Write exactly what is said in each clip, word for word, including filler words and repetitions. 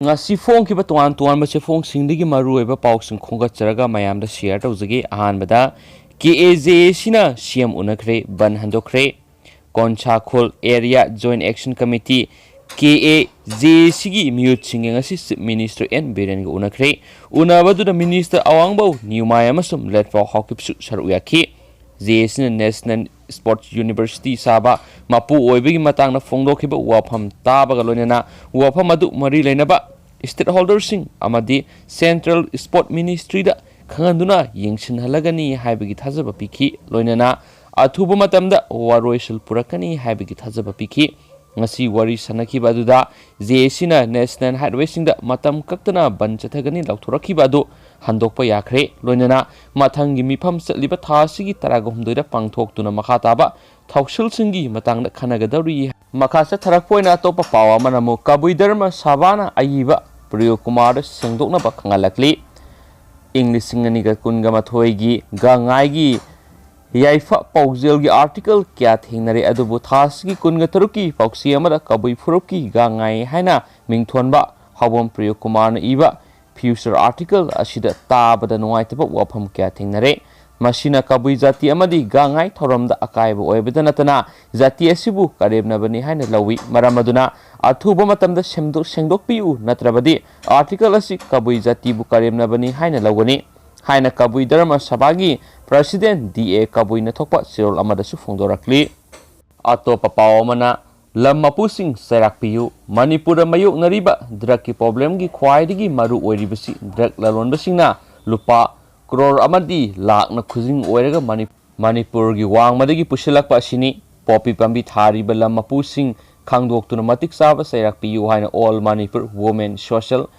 ꯉꯁꯤ ꯐꯣꯡꯈꯤꯕ ꯇꯣꯉꯥꯟ ꯇꯣꯉꯥꯟꯕ ꯆꯦꯐꯣꯡꯁꯤꯡꯗꯒꯤ ꯃꯔꯨꯑꯣꯏꯕ ꯄꯥꯎꯁꯤꯡ ꯈꯣꯝꯒꯠꯆꯔꯒ ꯃꯌꯥꯝꯗ ꯁꯤꯌꯔ ꯇꯧꯖꯒꯦ꯫ ꯑꯍꯥꯟꯕꯗ, ꯀꯦ ꯑꯦ ꯖꯦ ꯑꯦ ꯁꯤꯅ ꯁꯤ M ꯎꯅꯈ꯭ꯔꯦ, ban ꯍꯟꯗꯣꯛꯈ꯭ꯔꯦ꯫ ꯀꯣꯟꯁꯥꯈꯣꯜ area join action committee, K A J ꯑꯦ ꯁꯤꯒꯤ ꯃꯤꯍꯨꯠꯁꯤꯡꯒ ꯉꯁꯤ ꯆꯤꯐ ꯃꯤꯅꯤꯁꯇꯔ ꯑꯦꯟ ꯕꯤꯔꯦꯟꯒ ꯎꯅꯈ꯭ꯔꯦ꯫ ꯎꯅꯕꯗꯨꯗ ꯃꯤꯅꯤꯁꯇꯔ ꯑꯋꯥꯡꯕꯧ ꯅ꯭ꯌꯨꯃꯥꯏ ꯑꯃꯁꯨꯡ ꯂꯦꯠꯄꯥꯎ ꯍꯥꯎꯀꯤꯞꯁꯨ ꯁꯔꯨꯛ ꯌꯥꯈꯤ꯫ ꯖꯦ ꯑꯦ ꯁꯤꯅ ꯅꯦꯁꯅꯦꯜ ꯏꯁꯄꯣꯔꯠꯁ ꯌꯨꯅꯤꯚꯔꯁꯤꯇꯤ ꯁꯥꯕ ꯃꯄꯨ ꯑꯣꯏꯕꯒꯤ ꯃꯇꯥꯡꯗ ꯐꯣꯡꯗꯣꯛꯈꯤꯕ ꯋꯥꯐꯝ ꯇꯥꯕꯒ ꯂꯣꯏꯅꯅ ꯋꯥꯐꯝ ꯑꯗꯨ ꯃꯔꯤ ꯂꯩꯅꯕ ꯁ꯭ꯇꯦꯛꯍꯣꯜꯗꯔꯁꯤꯡ ꯑꯃꯗꯤ ꯁꯦꯟꯇ꯭ꯔꯦꯜ ꯏꯁꯄꯣꯔꯠ ꯃꯤꯅꯤꯁꯇ꯭ꯔꯤꯗ ꯈꯪꯍꯟꯗꯨꯅ ꯌꯦꯡꯁꯤꯟꯍꯜꯂꯒꯅꯤ ꯍꯥꯏꯕꯒꯤ ꯊꯥꯖꯕ ꯄꯤꯈꯤ꯫ ꯂꯣꯏꯅꯅ ꯑꯊꯨꯕ ꯃꯇꯝꯗ ꯋꯥꯔꯣꯏꯁꯤꯜ ꯄꯨꯔꯛꯀꯅꯤ ꯍꯥꯏꯕꯒꯤ ꯊꯥꯖꯕ ꯄꯤꯈꯤ꯫ ꯉꯁꯤ ꯋꯥꯔꯤ ꯁꯥꯟꯅꯈꯤꯕ ꯑꯗꯨꯗ ꯖꯦ ꯑꯦ ꯁꯤꯅ ꯅꯦꯁꯅꯦꯜ ꯍꯥꯏꯠꯋꯦꯁꯤꯡꯗ ꯃꯇꯝ ꯀꯛꯇꯅ ꯕꯟ ꯆꯠꯊꯒꯅꯤ ꯂꯥꯎꯊꯣꯔꯛꯈꯤꯕ ꯑꯗꯨ ꯍꯟꯗꯣꯛꯄ ꯌꯥꯈ꯭ꯔꯦ꯫ ꯂꯣꯏꯅꯅ ꯃꯊꯪꯒꯤ ꯃꯤꯐꯝ ꯆꯠꯂꯤꯕ ꯊꯥ ꯑꯁꯤꯒꯤ ꯇꯔꯥꯒ ꯍꯨꯝꯗꯣꯏꯗ ꯄꯥꯡꯊꯣꯛꯇꯨꯅ ꯃꯈꯥ ꯇꯥꯕ ꯊꯧꯁꯤꯜꯁꯤꯡꯒꯤ ꯃꯇꯥꯡꯗ ꯈꯟꯅꯒꯗꯧꯔꯤ꯫ ꯃꯈꯥ ꯆꯠꯊꯔꯛꯄ ꯑꯣꯏꯅ ꯑꯇꯣꯞꯄ ꯄꯥꯎ ꯑꯃꯅ ꯑꯃꯨꯛ ꯀꯕꯨꯏ ꯙꯔꯃ ꯁꯚꯥꯅ ꯑꯏꯕ ꯄ꯭ꯔꯤꯌꯣ ꯀꯨꯃꯥꯔꯗ ꯁꯦꯡꯗꯣꯛꯅꯕ ꯈꯪꯍꯜꯂꯛꯂꯤ꯫ ꯏꯪ ꯂꯤꯁꯤꯡ ꯑꯅꯤꯒ ꯀꯨꯟꯒ ꯃꯥꯊꯣꯏꯒꯤ ꯒꯥꯡꯉꯥꯏꯒꯤ ꯌꯥꯏꯐ ꯄꯥꯎꯖꯦꯜꯒꯤ ꯑꯥꯔꯇꯤꯀꯜ ꯀꯌꯥ ꯊꯦꯡꯅꯔꯦ, ꯑꯗꯨꯕꯨ ꯊꯥ ꯑꯁꯤꯒꯤ ꯀꯨꯟꯒ ꯇꯔꯨꯛꯀꯤ ꯄꯥꯎꯆꯦ ꯑꯃꯗ ꯀꯕꯨꯏ ꯐꯨꯔꯨꯞꯀꯤ ꯒꯥꯡꯉꯥꯏ ꯍꯥꯏꯅ ꯃꯤꯡꯊꯣꯟꯕ ꯍꯥꯎꯕꯝ ꯄ꯭ꯔꯤꯌꯣ ꯀꯨꯃꯥꯔꯅ ꯏꯕ ꯐ꯭ꯌꯨꯆꯔ ꯑꯥꯔꯇꯤꯀꯜ ꯑꯁꯤꯗ ꯇꯥꯕꯗ ꯅꯨꯡꯉꯥꯏꯇꯕ ꯋꯥꯐꯝ ꯀꯌꯥ ꯊꯦꯡꯅꯔꯦ꯫ ꯃꯁꯤꯅ ꯀꯕꯨꯏ ꯖꯥꯇꯤ ꯑꯃꯗꯤ ꯒꯥꯡꯉꯥꯏ ꯊꯧꯔꯝꯗ ꯑꯀꯥꯏꯕ ꯑꯣꯏꯕꯗ ꯅꯠꯇꯅ ꯖꯥꯇꯤ ꯑꯁꯤꯕꯨ ꯀꯔꯦꯝꯅꯕꯅꯤ ꯍꯥꯏꯅ ꯂꯧꯏ꯫ ꯃꯔꯝ ꯑꯗꯨꯅ ꯑꯊꯨꯕ ꯃꯇꯝꯗ ꯁꯦꯝꯗꯣꯛ-, ꯁꯦꯡꯗꯣꯛꯄꯤꯌꯨ, ꯅꯠꯇ꯭ꯔꯕꯗꯤ ꯑꯥꯔꯇꯤꯀꯜ ꯑꯁꯤ ꯀꯕꯨꯏ ꯖꯥꯇꯤꯕꯨ ꯀꯔꯦꯝꯅꯕꯅꯤ ꯍꯥꯏꯅ ꯂꯧꯒꯅꯤ ꯍꯥꯏꯅ ꯀꯕꯨꯏ ꯙꯔꯃ ꯁꯚꯥꯒꯤ ꯄ꯭ꯔꯁꯤꯗꯦꯟꯠ ꯗꯤ ꯑꯦ ꯀꯕꯨꯏꯅ ꯊꯣꯛꯄ ꯆꯦꯔꯣꯜ ꯑꯃꯗꯁꯨ ꯐꯣꯡꯗꯣꯔꯛꯂꯤ꯫ ꯑꯇꯣꯞꯄ ꯄꯥꯎ ꯑꯃꯅ, ꯂꯝ ꯃꯄꯨꯁꯤꯡ ꯆꯩꯔꯥꯛ ꯄꯤꯌꯨ꯫ ꯃꯅꯤꯄꯨꯔꯗ ꯃꯥꯌꯣꯛꯅꯔꯤꯕ ꯗ꯭ꯔꯒꯀꯤ ꯄ꯭ꯔꯣꯕ꯭ꯂꯦꯝꯒꯤ ꯈ꯭ꯋꯥꯏꯗꯒꯤ ꯃꯔꯨ ꯑꯣꯏꯔꯤꯕꯁꯤ ꯗ꯭ꯔꯒ ꯂꯂꯣꯟꯕꯁꯤꯡꯅ ꯂꯨꯄꯥ ꯀ꯭ꯔꯣꯔ ꯑꯃꯗꯤ ꯂꯥꯛꯅ ꯈꯨꯖꯤꯡ ꯑꯣꯏꯔꯒ ꯃꯅꯤ-, ꯃꯅꯤꯄꯨꯔꯒꯤ ꯋꯥꯡꯃꯗꯒꯤ ꯄꯨꯁꯤꯜꯂꯛꯄ ꯑꯁꯤꯅꯤ꯫ ꯄꯣꯄꯤ ꯄꯥꯝꯕꯤ ꯊꯥꯔꯤꯕ ꯂꯝ ꯃꯄꯨꯁꯤꯡ ꯈꯪꯗꯣꯛꯇꯨꯅ ꯃꯇꯤꯛ ꯆꯥꯕ ꯆꯩꯔꯥꯛ ꯄꯤꯌꯨ ꯍꯥꯏꯅ All Manipur Women Social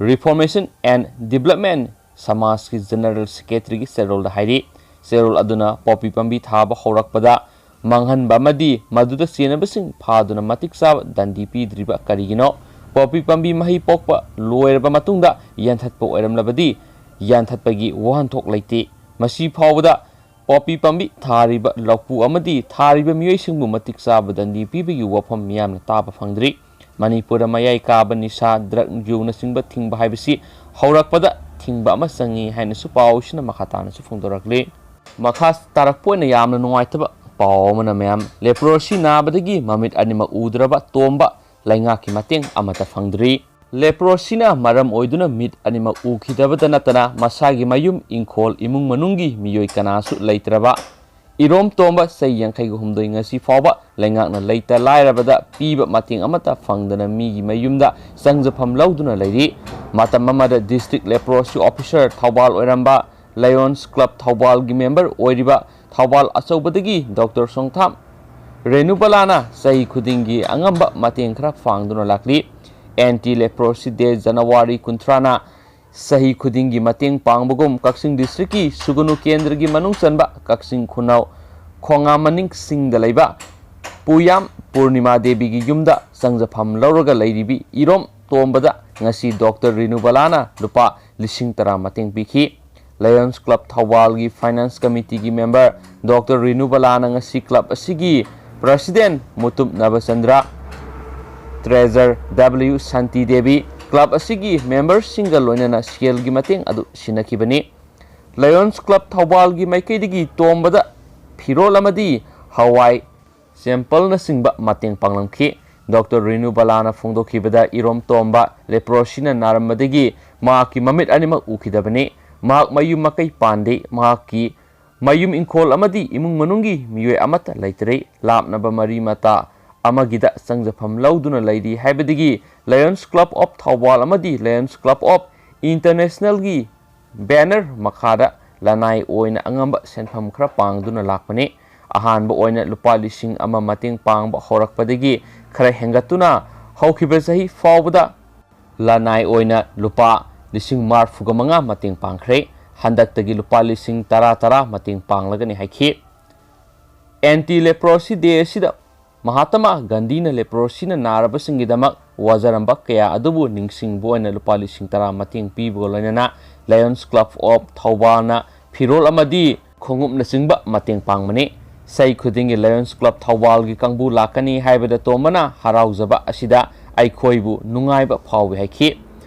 Reformation and Development ꯁꯃꯥꯖꯀꯤ ꯖꯦꯅꯔꯦꯜ ꯁꯦꯀ꯭ꯔꯦꯇꯔꯤꯒꯤ ꯆꯦꯔꯣꯜꯗ ꯍꯥꯏꯔꯤ꯫ ꯆꯦꯔꯣꯜ ꯑꯗꯨꯅ ꯄꯣꯄꯤ ꯄꯥꯝꯕꯤ ꯊꯥꯕ ꯍꯧꯔꯛꯄꯗ ꯃꯥꯡꯍꯟꯕ ꯑꯃꯗꯤ ꯃꯗꯨꯗ ꯆꯦꯟꯅꯕꯁꯤꯡ ꯐꯥꯗꯨꯅ ꯃꯇꯤꯛ ꯆꯥꯕ ꯗꯟꯗꯤ ꯄꯤꯗ꯭ꯔꯤꯕ ꯀꯔꯤꯒꯤꯅꯣ? ꯄꯣꯄꯤ ꯄꯥꯝꯕꯤ ꯃꯍꯩ ꯄꯣꯛꯄ ꯂꯣꯏꯔꯕ ꯃꯇꯨꯡꯗ ꯌꯥꯟꯊꯠꯄ ꯑꯣꯏꯔꯝꯂꯕꯗꯤ ꯌꯥꯟꯊꯠꯄꯒꯤ ꯋꯥꯍꯟꯊꯣꯛ ꯂꯩꯇꯦ꯫ ꯃꯁꯤ ꯐꯥꯎꯕꯗ ꯄꯣꯄꯤ ꯄꯥꯝꯕꯤ ꯊꯥꯔꯤꯕ ꯂꯧꯄꯨ ꯑꯃꯗꯤ ꯊꯥꯔꯤꯕ ꯃꯤꯑꯣꯏꯁꯤꯡꯕꯨ ꯃꯇꯤꯛ ꯆꯥꯕ ꯗꯟꯗꯤ ꯄꯤꯕꯒꯤ ꯋꯥꯐꯝ ꯃꯤꯌꯥꯝꯅ ꯇꯥꯕ ꯐꯪꯗ꯭ꯔꯤ꯫ ꯃꯅꯤꯄꯨꯔꯗ ꯃꯌꯥꯏ ꯀꯥꯕ ꯅꯤꯁꯥ, ꯗ꯭ꯔꯒ, ꯌꯨꯅꯆꯤꯡꯕ ꯊꯤꯡꯕ ꯍꯥꯏꯕꯁꯤ ꯍꯧꯔꯛꯄꯗ ꯊꯤꯡꯕ ꯑꯃ ꯆꯪꯏ ꯍꯥꯏꯅꯁꯨ ꯄꯥꯎꯁꯤꯅ ꯃꯈꯥ ꯇꯥꯅꯁꯨ ꯐꯣꯡꯗꯣꯔꯛꯂꯤ꯫ ꯃꯈꯥ ꯇꯥꯔꯛꯄ ꯑꯣꯏꯅ ꯌꯥꯝꯅ ꯅꯨꯡꯉꯥꯏꯇꯕ ꯄꯥꯎ ꯑꯃꯅ ꯃꯌꯥꯝ, ꯂꯦꯄ꯭ꯔꯣꯁꯤ ꯅꯥꯕꯗꯒꯤ ꯃꯃꯤꯠ ꯑꯅꯤꯃꯛ ꯎꯗ꯭ꯔꯕ ꯇꯣꯝꯕ ꯂꯩꯉꯥꯛꯀꯤ ꯃꯇꯦꯡ ꯑꯃꯠꯇ ꯐꯪꯗ꯭ꯔꯤ꯫ ꯂꯦꯄ꯭ꯔꯣꯁꯤꯅ ꯃꯔꯝ ꯑꯣꯏꯗꯨꯅ ꯃꯤꯠ ꯑꯅꯤꯃꯛ ꯎꯈꯤꯗꯕꯇ ꯅꯠꯇꯅ ꯃꯁꯥꯒꯤ ꯃꯌꯨꯝ ꯏꯪꯈꯣꯜ ꯏꯃꯨꯡ ꯃꯅꯨꯡꯒꯤ ꯃꯤꯑꯣꯏ ꯀꯅꯥꯁꯨ ꯂꯩꯇ꯭ꯔꯕ ꯏꯔꯣꯝ ꯇꯣꯝꯕ ꯆꯍꯤ ꯌꯥꯡꯈꯩꯒ ꯍꯨꯝꯗꯣꯏ ꯉꯁꯤ ꯐꯥꯎꯕ ꯂꯩꯉꯥꯛꯅ ꯂꯩꯇ ꯂꯥꯏꯔꯕꯗ ꯄꯤꯕ ꯃꯇꯦꯡ ꯑꯃꯠꯇ ꯐꯪꯗꯅ ꯃꯤꯒꯤ ꯃꯌꯨꯝꯗ ꯆꯪꯖꯐꯝ ꯂꯧꯗꯨꯅ ꯂꯩꯔꯤ꯫ ꯃꯇꯝ ꯑꯃꯗ district leprosy officer ꯊꯧꯕꯥꯜ ꯑꯣꯏꯔꯝꯕ Lions Club ꯊꯧꯕꯥꯜꯒꯤ member ꯑꯣꯏꯔꯤꯕ ꯊꯧꯕꯥꯜ ꯑꯆꯧꯕꯗꯒꯤ ꯗꯣꯛꯇꯔ ꯁꯣꯡꯊꯥꯝ ꯔꯦꯅꯨꯕꯂꯥꯅ ꯆꯍꯤ ꯈꯨꯗꯤꯡꯒꯤ ꯑꯉꯝꯕ ꯃꯇꯦꯡ ꯈꯔ ꯄꯥꯡꯗꯨꯅ ꯂꯥꯛꯂꯤ꯫ Anti Leprosy Day ꯖꯅꯋꯥꯔꯤ ꯀꯨꯟꯊ꯭ꯔꯥꯅ ꯆꯍꯤ ꯈꯨꯗꯤꯡꯒꯤ ꯃꯇꯦꯡ ꯄꯥꯡꯕꯒꯨꯝ ꯀꯛꯆꯤꯡ districtꯀꯤ ꯁꯨꯒꯅꯨ ꯀꯦꯟꯗ꯭ꯔꯒꯤ ꯃꯅꯨꯡ ꯆꯟꯕ ꯀꯛꯆꯤꯡ ꯈꯨꯅꯧ ꯈꯣꯡꯉꯥꯝ ꯃꯅꯤꯡꯁꯤꯡꯗ ꯂꯩꯕ ꯄꯨꯌꯥꯝ ꯄꯨꯔꯅꯤꯃꯥ ꯗꯦꯕꯤꯒꯤ ꯌꯨꯝꯗ ꯆꯪꯖꯐꯝ ꯂꯧꯔꯒ ꯂꯩꯔꯤꯕꯤ ꯏꯔꯣꯝ ꯇꯣꯝꯕꯗ ꯉꯁꯤ ꯗꯣꯛꯇꯔ ꯔꯤꯅꯨꯕꯂꯥꯅ ꯂꯨꯄꯥ ꯂꯤꯁꯤꯡ ꯇꯔꯥ ꯃꯇꯦꯡ ꯄꯤꯈꯤ꯫ Lions Club ꯊꯧꯕꯥꯜꯒꯤ finance committeeꯒꯤ member ꯗꯣꯛꯇꯔ ꯔꯤꯅꯨꯕꯂꯥꯅ ꯉꯁꯤ club ꯑꯁꯤꯒꯤ president ꯃꯨꯇꯨꯞ ꯅꯕꯆꯟꯗ꯭ꯔ, treasurer W ꯁꯥꯟꯇꯤ ꯗꯦꯕꯤ, club ꯑꯁꯤꯒꯤ memberꯁꯤꯡꯒ ꯂꯣꯏꯅꯅ ꯁꯦꯜꯒꯤ ꯃꯇꯦꯡ ꯑꯗꯨ ꯁꯤꯟꯅꯈꯤꯕꯅꯤ꯫ Lions Club ꯊꯧꯕꯥꯜꯒꯤ ꯃꯥꯏꯀꯩꯗꯒꯤ ꯇꯣꯝꯕꯗ ꯐꯤꯔꯣꯜ ꯑꯃꯗꯤ ꯍꯋꯥꯏ, ꯆꯦꯝꯄꯜꯅꯆꯤꯡꯕ ꯃꯇꯦꯡ ꯄꯥꯡꯂꯝꯈꯤ꯫ ꯗꯣꯛꯇꯔ ꯔꯤꯅꯨꯕꯂꯥꯅ ꯐꯣꯡꯗꯣꯛꯈꯤꯕꯗ ꯏꯔꯣꯝ ꯇꯣꯝꯕ ꯂꯦꯄ꯭ꯔꯣꯁꯤꯅ ꯅꯥꯔꯝꯕꯗꯒꯤ ꯃꯍꯥꯛꯀꯤ ꯃꯃꯤꯠ ꯑꯅꯤꯃꯛ ꯎꯈꯤꯗꯕꯅꯤ꯫ ꯃꯍꯥꯛ ꯃꯌꯨꯝ ꯃꯀꯩ ꯄꯥꯟꯗꯦ꯫ ꯃꯍꯥꯛꯀꯤ ꯃꯌꯨꯝ ꯏꯪꯈꯣꯜ ꯑꯃꯗꯤ ꯏꯃꯨꯡ ꯃꯅꯨꯡꯒꯤ ꯃꯤꯑꯣꯏ ꯑꯃꯠꯇ ꯂꯩꯇ꯭ꯔꯦ꯫ ꯂꯥꯞꯅꯕ ꯃꯔꯤ ꯃꯇꯥ ꯑꯃꯒꯤꯗ ꯆꯪꯖꯐꯝ ꯂꯧꯗꯨꯅ ꯂꯩꯔꯤ ꯍꯥꯏꯕꯗꯒꯤ Lions Club of ꯊꯧꯕꯥꯜ ꯑꯃꯗꯤ Lions Club of Internationalꯒꯤ banner ꯃꯈꯥꯗ ꯂꯅꯥꯏ ꯑꯣꯏꯅ ꯑꯉꯝꯕ ꯁꯦꯟꯐꯝ ꯈꯔ ꯄꯥꯡꯗꯨꯅ ꯂꯥꯛꯄꯅꯤ꯫ ꯑꯍꯥꯟꯕ ꯑꯣꯏꯅ ꯂꯨꯄꯥ ꯂꯤꯁꯤꯡ ꯑꯃ ꯃꯇꯦꯡ ꯄꯥꯡꯕ ꯍꯧꯔꯛꯄꯗꯒꯤ ꯈꯔ ꯍꯦꯟꯒꯠꯇꯨꯅ ꯍꯧꯈꯤꯕ ꯆꯍꯤ ꯐꯥꯎꯕꯗ ꯂꯅꯥꯏ ꯑꯣꯏꯅ ꯂꯨꯄꯥ ꯂꯤꯁꯤꯡ ꯃꯔꯤꯐꯨꯒ ꯃꯉꯥ ꯃꯇꯦꯡ ꯄꯥꯡꯈ꯭ꯔꯦ꯫ ꯍꯟꯗꯛꯇꯒꯤ ꯂꯨꯄꯥ ꯂꯤꯁꯤꯡ ꯇꯔꯥ ꯇꯔꯥ ꯃꯇꯦꯡ ꯄꯥꯡꯂꯒꯅꯤ ꯍꯥꯏꯈꯤ꯫ Anti Leprosy Day ꯑꯁꯤꯗ ꯃꯍꯥꯇꯃꯥ ꯒꯥꯟꯙꯤꯅ ꯂꯦꯄ꯭ꯔꯣꯁꯤꯅ ꯅꯥꯔꯕꯁꯤꯡꯒꯤꯗꯃꯛ ꯋꯥꯖꯔꯝꯕ ꯀꯌꯥ ꯑꯗꯨꯕꯨ ꯅꯤꯡꯁꯤꯡꯕ ꯑꯣꯏꯅ ꯂꯨꯄꯥ ꯂꯤꯁꯤꯡ ꯇꯔꯥ ꯃꯇꯦꯡ ꯄꯤꯕꯒ ꯂꯣꯏꯅꯅ Lions Club of ꯊꯧꯕꯥꯜꯅ ꯐꯤꯔꯣꯜ ꯑꯃꯗꯤ ꯈꯣꯡꯎꯞꯅꯆꯤꯡꯕ ꯃꯇꯦꯡ ꯄꯥꯡꯕꯅꯤ꯫ ꯆꯍꯤ ꯈꯨꯗꯤꯡꯒꯤ Lions Club ꯊꯧꯕꯥꯜꯒꯤ ꯀꯥꯡꯕꯨ ꯂꯥꯛꯀꯅꯤ ꯍꯥꯏꯕꯗ ꯇꯣꯝꯕꯅ ꯍꯔꯥꯎꯖꯕ ꯑꯁꯤꯗ ꯑꯩꯈꯣꯏꯕꯨ ꯅꯨꯡꯉꯥꯏꯕ ꯐꯥꯎꯏ ꯍꯥꯏꯈꯤ꯫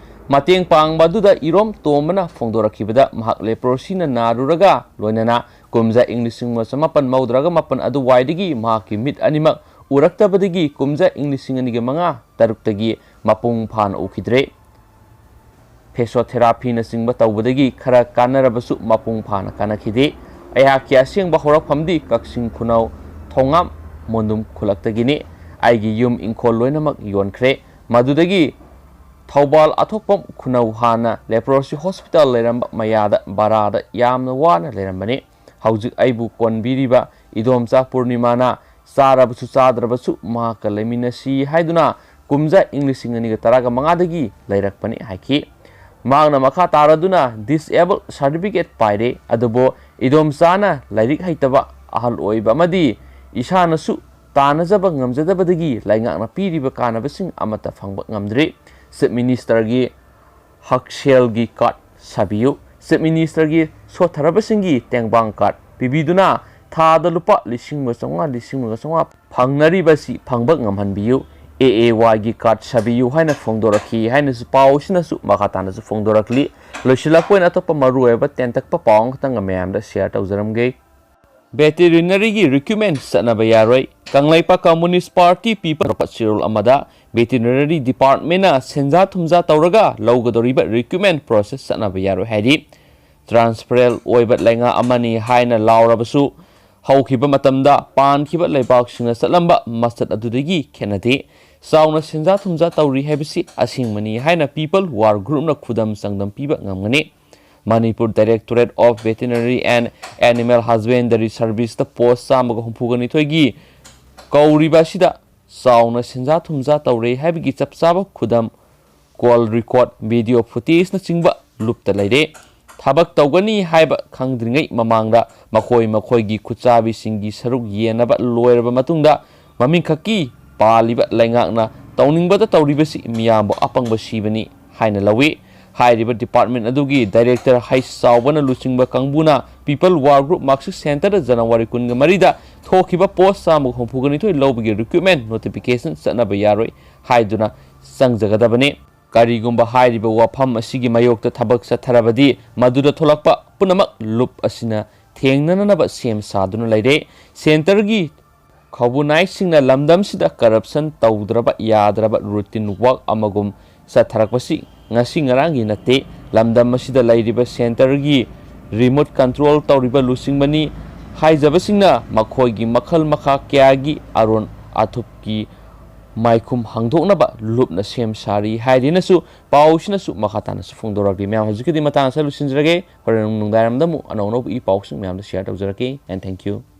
ꯃꯇꯦꯡ ꯄꯥꯡꯕ ꯑꯗꯨꯗ ꯏꯔꯣꯝ ꯇꯣꯝꯕꯅ ꯐꯣꯡꯗꯣꯔꯛꯈꯤꯕꯗ, ꯃꯍꯥꯛ leprosyꯅ ꯅꯥꯔꯨꯔꯒ ꯂꯣꯏꯅꯅ ꯀꯨꯝꯖꯥ ꯏꯪ ꯂꯤꯁꯤꯡ ꯑꯃ ꯆꯃꯥꯄꯟ ꯃꯧꯗ꯭ꯔꯥꯒ ꯃꯥꯄꯟ ꯑꯗꯨꯋꯥꯏꯗꯒꯤ ꯃꯍꯥꯛꯀꯤ ꯃꯤꯠ ꯑꯅꯤꯃꯛ ꯎꯔꯛꯇꯕꯗꯒꯤ ꯀꯨꯝꯖꯥ ꯏꯪ ꯂꯤꯁꯤꯡ ꯑꯅꯤꯒ ꯃꯉꯥ ꯇꯔꯨꯛꯇꯒꯤ ꯃꯄꯨꯡ ꯐꯥꯅ ꯎꯈꯤꯗ꯭ꯔꯦ꯫ Physiotherapyꯅꯆꯤꯡꯕ ꯇꯧꯕꯗꯒꯤ ꯈꯔ ꯀꯥꯟꯅꯔꯕꯁꯨ ꯃꯄꯨꯡ ꯐꯥꯅ ꯀꯥꯟꯅꯈꯤꯗꯦ꯫ ꯑꯩꯍꯥꯛꯀꯤ ꯑꯁꯦꯡꯕ ꯍꯧꯔꯛꯐꯝꯗꯤ ꯀꯛꯆꯤꯡ ꯈꯨꯅꯧ ꯊꯣꯉꯥꯝ ꯃꯣꯟꯗꯨꯝ ꯈꯨꯜꯂꯛꯇꯒꯤꯅꯤ꯫ ꯑꯩꯒꯤ ꯌꯨꯝ ꯏꯪꯈꯣꯜ ꯂꯣꯏꯅꯃꯛ ꯌꯣꯟꯈ꯭ꯔꯦ꯫ ꯃꯗꯨꯗꯒꯤ ꯊꯧꯕꯥꯜ ꯑꯊꯣꯛꯄꯝ ꯈꯨꯅꯧ ꯍꯥꯟꯅ leprosy hospital ꯂꯩꯔꯝꯕ ꯃꯌꯥꯗ ꯕꯔꯥꯗ ꯌꯥꯝꯅ ꯋꯥꯅ ꯂꯩꯔꯝꯕꯅꯤ꯫ ꯍꯧꯖꯤꯛ ꯑꯩꯕꯨ ꯀꯣꯟꯕꯤꯔꯤꯕ ꯏꯗꯣꯝꯆꯥ ꯄꯨꯔꯅꯤꯃꯥꯅ ꯆꯥꯔꯕꯁꯨ ꯆꯥꯗ꯭ꯔꯕꯁꯨ ꯃꯍꯥꯛꯀ ꯂꯩꯃꯤꯟꯅꯁꯤ ꯍꯥꯏꯗꯨꯅ ꯀꯨꯝꯖꯥ ꯏꯪ ꯂꯤꯁꯤꯡ ꯑꯅꯤꯒ ꯇꯔꯥꯒ ꯃꯉꯥꯗꯒꯤ ꯂꯩꯔꯛꯄꯅꯤ ꯍꯥꯏꯈꯤ꯫ ꯃꯍꯥꯛꯅ ꯃꯈꯥ ꯇꯥꯔꯗꯨꯅ disable certificate ꯄꯥꯏꯔꯦ, ꯑꯗꯨꯕꯨ ꯏꯗꯣꯝꯆꯥꯅ ꯂꯥꯏꯔꯤꯛ ꯍꯩꯇꯕ, ꯑꯍꯜ ꯑꯣꯏꯕ ꯑꯃꯗꯤ ꯏꯁꯥꯅꯁꯨ ꯇꯥꯟꯅꯖꯕ ꯉꯝꯖꯗꯕꯗꯒꯤ ꯂꯩꯉꯥꯛꯅ ꯄꯤꯔꯤꯕ ꯀꯥꯟꯅꯕꯁꯤꯡ ꯑꯃꯠꯇ ꯐꯪꯕ ꯉꯝꯗ꯭ꯔꯤ꯫ Chief Ministerꯒꯤ ꯍꯛꯁꯦꯜꯒꯤ card ꯁꯥꯕꯤꯌꯨ꯫ Chief Ministerꯒꯤ ꯁꯣꯠꯊꯔꯕꯁꯤꯡꯒꯤ ꯇꯦꯡꯕꯥꯡ card ꯄꯤꯕꯤꯗꯨꯅ ꯊꯥꯗ ꯂꯨꯄꯥ ꯂꯤꯁꯤꯡ ꯑꯃꯒ ꯆꯥꯝꯃꯉꯥ, ꯂꯤꯁꯤꯡ ꯑꯃꯒ ꯆꯥꯝꯃꯉꯥ ꯐꯪꯅꯔꯤꯕꯁꯤ ꯐꯪꯕ ꯉꯝꯍꯟꯕꯤꯌꯨ꯫ AAYꯒꯤ card ꯁꯥꯕꯤꯌꯨ ꯍꯥꯏꯅꯁꯨ ꯐꯣꯡꯗꯣꯔꯛꯈꯤ ꯍꯥꯏꯅꯁꯨ ꯄꯥꯎ ꯑꯁꯤꯅꯁꯨ ꯃꯈꯥ ꯇꯥꯅꯁꯨ ꯐꯣꯡꯗꯣꯔꯛꯂꯤ꯫ ꯂꯣꯏꯁꯤꯜꯂꯛꯄ ꯑꯣꯏꯅ ꯑꯇꯣꯞꯄ ꯃꯔꯨꯑꯣꯏꯕ ꯇꯦꯟꯇꯛꯄ ꯄꯥꯎ ꯑꯃꯈꯛꯇꯪꯒ ꯃꯌꯥꯝꯗ share ꯇꯧꯖꯔꯝꯒꯦ꯫ Veterinaryꯒꯤ recruitment ꯆꯠꯅꯕ ꯌꯥꯔꯣꯏ꯫ ꯀꯪꯂꯩꯄꯥꯛ Communist Party People ꯆꯦꯔꯣꯜ ꯑꯃꯗ Veterinary Departmentꯅ ꯁꯦꯟꯖꯥ ꯊꯨꯝꯖꯥ ꯇꯧꯔꯒ ꯂꯧꯒꯗꯧꯔꯤꯕ recruitment process ꯆꯠꯅꯕ ꯌꯥꯔꯣꯏ ꯍꯥꯏꯔꯤ꯫ Transparent ꯑꯣꯏꯕ ꯂꯩꯉꯥꯛ ꯑꯃꯅꯤ ꯍꯥꯏꯅ ꯂꯥꯎꯔꯕꯁꯨ, ꯍꯧꯈꯤꯕ ꯃꯇꯝꯗ ꯄꯥꯟꯈꯤꯕ ꯂꯩꯕꯥꯛꯁꯤꯡꯅ ꯆꯠꯂꯝꯕ ꯃꯁꯛ ꯑꯗꯨꯗꯒꯤ ꯈꯦꯠꯅꯗꯦ꯫ ꯆꯥꯎꯅ ꯁꯦꯟꯖꯥ ꯊꯨꯝꯖꯥ ꯇꯧꯔꯤ ꯍꯥꯏꯕꯁꯤ ꯑꯁꯦꯡꯕꯅꯤ ꯍꯥꯏꯅ People War Groupꯅ ꯈꯨꯗꯝ ꯆꯥꯡꯗꯝ ꯄꯤꯕ ꯉꯝꯒꯅꯤ꯫ Manipur Directorate of Veterinary and Animal Husbandry Serviceꯇ post ꯆꯥꯝꯃꯒ ꯍꯨꯝꯐꯨꯒ ꯅꯤꯊꯣꯏꯒꯤ ꯀꯧꯔꯤꯕ ꯑꯁꯤꯗ ꯆꯥꯎꯅ ꯁꯦꯟꯖꯥ ꯊꯨꯝꯖꯥ ꯇꯧꯔꯦ ꯍꯥꯏꯕꯒꯤ ꯆꯞ ꯆꯥꯕ ꯈꯨꯗꯝ, call record, video footageꯅꯆꯤꯡꯕ ꯂꯨꯞꯇ ꯂꯩꯔꯦ꯫ ꯊꯕꯛ ꯇꯧꯒꯅꯤ ꯍꯥꯏꯕ ꯈꯪꯗ꯭ꯔꯤꯉꯩ ꯃꯃꯥꯡꯗ ꯃꯈꯣꯏ ꯃꯈꯣꯏꯒꯤ ꯈꯨꯠꯆꯥꯕꯤꯁꯤꯡꯒꯤ ꯁꯔꯨꯛ ꯌꯦꯟꯅꯕ ꯂꯣꯏꯔꯕ ꯃꯇꯨꯡꯗ, ꯃꯃꯤꯡꯈꯛꯀꯤ ꯄꯥꯜꯂꯤꯕ ꯂꯩꯉꯥꯛꯅ ꯇꯧꯅꯤꯡꯕꯗ ꯇꯧꯔꯤꯕꯁꯤ ꯃꯤꯌꯥꯝꯕꯨ ꯑꯄꯪꯕ ꯁꯤꯕꯅꯤ ꯍꯥꯏꯅ ꯂꯧꯏ꯫ ꯍꯥꯏꯔꯤꯕ ꯗꯤꯄꯥꯔꯠꯃꯦꯟ ꯑꯗꯨꯒꯤ ꯗꯥꯏꯔꯦꯛꯇꯔ ꯍꯩꯁ ꯆꯥꯎꯕꯅ ꯂꯨꯆꯤꯡꯕ ꯀꯥꯡꯕꯨꯅ ꯄꯤꯄꯜ ꯋꯥꯔ ꯒ꯭ꯔꯨꯞ ꯃꯥꯔꯛꯁꯤꯁ ꯁꯦꯟꯇꯔꯗ ꯖꯅꯋꯥꯔꯤ ꯀꯨꯟꯒ ꯃꯔꯤꯗ ꯊꯣꯛꯈꯤꯕ ꯄꯣꯁ ꯆꯥꯝꯃꯒ ꯍꯨꯝꯐꯨꯒ ꯅꯤꯊꯣꯏ ꯂꯧꯕꯒꯤ ꯔꯤꯀ꯭ꯔꯨꯠꯃꯦꯟ ꯅꯣꯇꯤꯐꯤꯀꯦꯁꯟ ꯆꯠꯅꯕ ꯌꯥꯔꯣꯏ ꯍꯥꯏꯗꯨꯅ ꯆꯪꯖꯒꯗꯕꯅꯤ꯫ ꯀꯔꯤꯒꯨꯝꯕ ꯍꯥꯏꯔꯤꯕ ꯋꯥꯐꯝ ꯑꯁꯤꯒꯤ ꯃꯥꯌꯣꯛꯇ ꯊꯕꯛ ꯆꯠꯊꯔꯕꯗꯤ, ꯃꯗꯨꯗ ꯊꯣꯛꯂꯛꯄ ꯄꯨꯝꯅꯃꯛ ꯂꯨꯞ ꯑꯁꯤꯅ ꯊꯦꯡꯅꯅꯅꯕ ꯁꯦꯝ ꯁꯥꯗꯨꯅ ꯂꯩꯔꯦ꯫ ꯁꯦꯟꯇꯔꯒꯤ ꯈꯧꯕꯨ ꯅꯥꯏꯁꯤꯡꯅ ꯂꯝꯗꯝꯁꯤꯗ ꯀꯔꯞꯁꯟ ꯇꯧꯗ꯭ꯔꯕ ꯌꯥꯗ꯭ꯔꯕ ꯔꯨꯇꯤꯟ ꯋꯥꯛ ꯑꯃꯒꯨꯝ ꯆꯠꯊꯔꯛꯄꯁꯤ ꯉꯁꯤ ꯉꯔꯥꯡꯒꯤ ꯅꯠꯇꯦ꯫ ꯂꯝꯗꯝ ꯑꯁꯤꯗ ꯂꯩꯔꯤꯕ ꯁꯦꯟꯇꯔꯒꯤ ꯔꯤꯃꯣꯠ ꯀꯟꯇ꯭ꯔꯣꯜ ꯇꯧꯔꯤꯕ ꯂꯨꯆꯤꯡꯕꯅꯤ ꯍꯥꯏꯖꯕꯁꯤꯡꯅ ꯃꯈꯣꯏꯒꯤ ꯃꯈꯜ ꯃꯈꯥ ꯀꯌꯥꯒꯤ ꯑꯔꯣꯟ ꯑꯊꯨꯞꯀꯤ ꯃꯥꯏꯈꯨꯝ ꯍꯥꯡꯗꯣꯛꯅꯕ ꯂꯨꯞꯅ ꯁꯦꯝ ꯁꯥꯔꯤ ꯍꯥꯏꯗꯨꯅꯁꯨ ꯄꯥꯎꯁꯤꯅꯁꯨ ꯃꯈꯥ ꯇꯥꯅꯁꯨ ꯐꯣꯡꯗꯣꯔꯛꯂꯤ꯫ ꯃꯌꯥꯝ, ꯍꯧꯖꯤꯛꯀꯤꯗꯤ ꯃꯇꯥꯡ ꯑꯁꯤꯗ ꯂꯣꯏꯁꯤꯟꯖꯔꯒꯦ꯫ ꯍꯣꯔꯦꯟ ꯅꯨꯡꯗꯥꯡꯋꯥꯏꯔꯝꯗ ꯑꯃꯨꯛ ꯑꯅꯧ ꯑꯅꯧꯕ ꯏ ꯄꯥꯎꯁꯤꯡ ꯃꯌꯥꯝꯗ ꯁꯤꯌꯔ ꯇꯧꯖꯔꯛꯀꯦ꯫ And thank you.